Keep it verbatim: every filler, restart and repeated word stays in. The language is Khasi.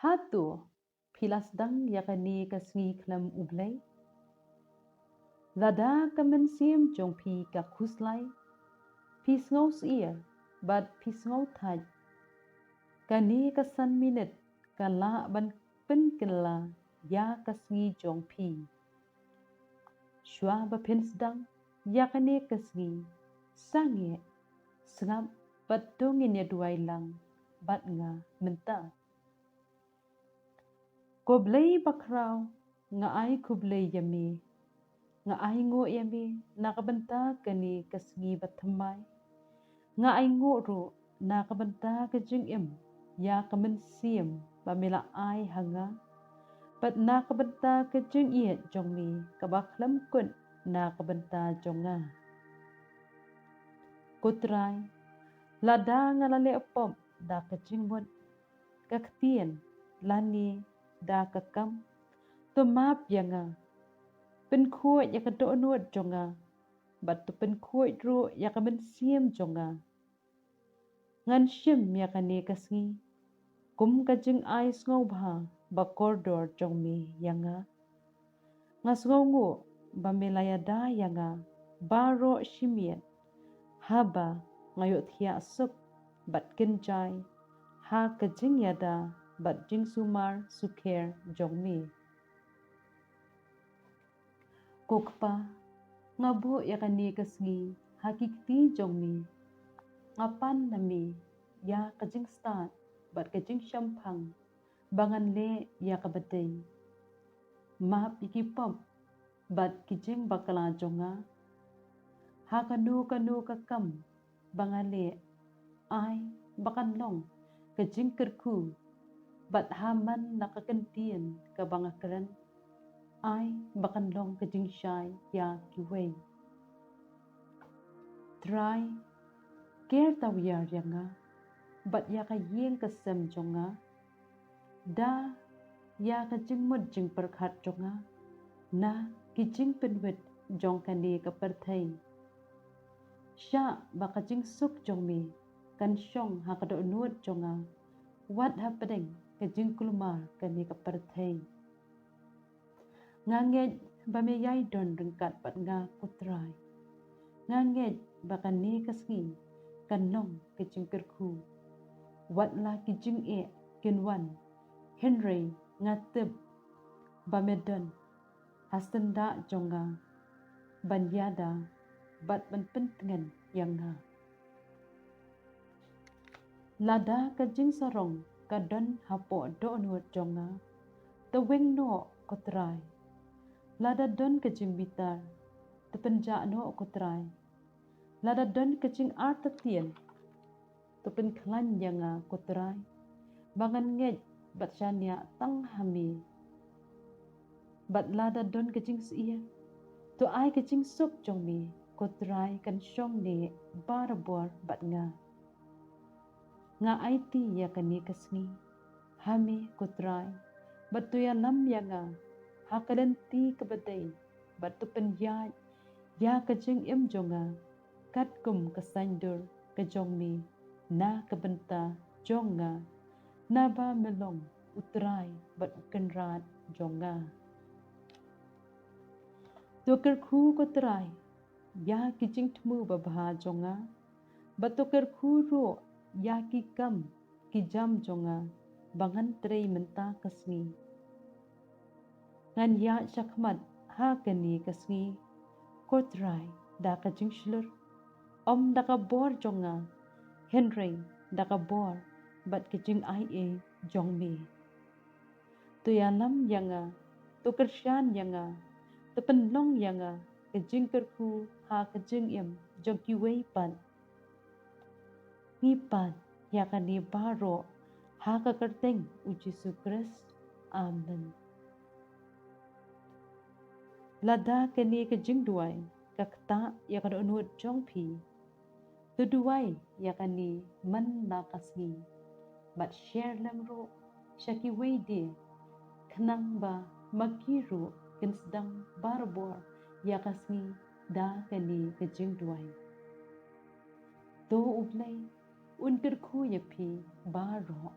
Hato phi la sdang ïa kane ka sngi khlem U Blei? Lada ka mynsiem jong phi ka khuslai, phi sngewsyier bad phi sngewthait, kane ka san minit ka lah ban pynkylla ïa ka sngi jong phi. Shuwa ba phin sdang ïa kane ka sngi, sangeh, sngap bad to ngin ïa duwai lang bad nga mynta. Ko Blei bakhraw, nga ai khublei ïa me. Nga ainguh ïa me na ka bynta kane ka sngi bathymmai. Nga ainguh ruh na ka bynta ka jingim ïa ka mynsiem ba me la ai ha nga, bad na ka bynta ka jingïeit jong me kaba khlem kut na ka bynta jong nga. Ko Trai, lada nga la leh pop da ka jingmut, ka ktien, lane da ka kam, to map ïa nga. Pynkhuid ïa ka dohnud jong nga, bad to pynkhuid ruh ïa ka mynsiem jong nga. Ngan shim ïa kane ka sngi kum ka jingai sngewbha ba kordor jong me ïa nga. Nga sngewnguh ba me la ïada ïa nga baroh shi miet, haba nga ïohthiah suk bad kynjai ha ka jingïada bad jingsumar sukher jong me. Ko Kpa, nga buh ïa kane ka sngi ha ki kti jong me. Nga pan na me ïa ka jingstad bad ka jingshemphang ba ngan leh ïa kaba dei. Map ïa ki pop bad ki jingbakla jong nga. Ha kano kano ka kam ba nga leh, ai ba kan long ka jingkyrkhu, bad ha man la ka kyntien kaba nga kren, ai ba kan long ka jingshai ïa kiwei. Trai, ker tawiar ïa nga bad ïa ka ïing ka sem jong nga da ïa ka jingmut jingpyrkhat jong nga na ki jingpynwit jong kane ka pyrthei. Shah ba ka jingsuk jong me kan shong ha ka dohnud jong nga, wat hapdeng ka jingkulmar kane ka pyrthei. Nga ngeit ba me ïai don ryngkat bad nga, ko Trai. Nga ngeit ba kane ka sngi kan long ka jingkyrkhu. Wat la ki jingeh kin wan, hynrei nga tip ba me don ha syndah jong nga ban ïada bad ban pyntngen ïa nga. Lada ka jingsarong ka don hapoh dohnud jong nga, to weng noh, ko Trai. Lada don ka jingbitar, to pynjah noh, ko Trai. Lada don ka jingartatien, to pynkhlaiñ ïa nga, ko Trai, ba ngan ngeit bad shaniah tang ha me. Bad lada don ka jingsyier, to ai ka jingsuk jong me, ko Trai, kan shong neh barabor bad nga. Nga aiti ïa kane ka sngi ha me, ko Trai, bad to ïalam ïa nga ha ka lynti kaba dei, bad to pynïaid ïa ka jingim jong nga katkum ka saiñdur ka jong me na ka bynta jong nga, naba me long u Trai bad u Kynrad jong nga. To kyrkhu, ko Trai, ïa ki jingthmu babha jong nga, bad to kyrkhu ruh ïa ki kam ki jam jong nga ba ngan trei mynta ka sngi. Ngan ïaid shakhmat ha kane ka sngi, ko Trai, da ka jingshlur, ym da ka bor jong nga, hynrei da ka bor bad ka jingaiei jong me. To ïalam ïa nga, to kyrshan ïa nga, to pynlong ïa nga ka jingkyrkhu ha ka jingim jong kiwei pat. Ngi pan ïa kane baroh ha ka kyrteng u Jisu Khrist. Amen. Lada kane ka jingduwai ka ktah ïa ka dohnud jong phi, to duwai ïa kane man la ka sngi bad share lang ruh sha kiwei de, khnang ba ma ki ruh kin sdang barabor ïa ka sngi da kane ka jingduwai. To U Blei un kyrkhu ïa phi baroh.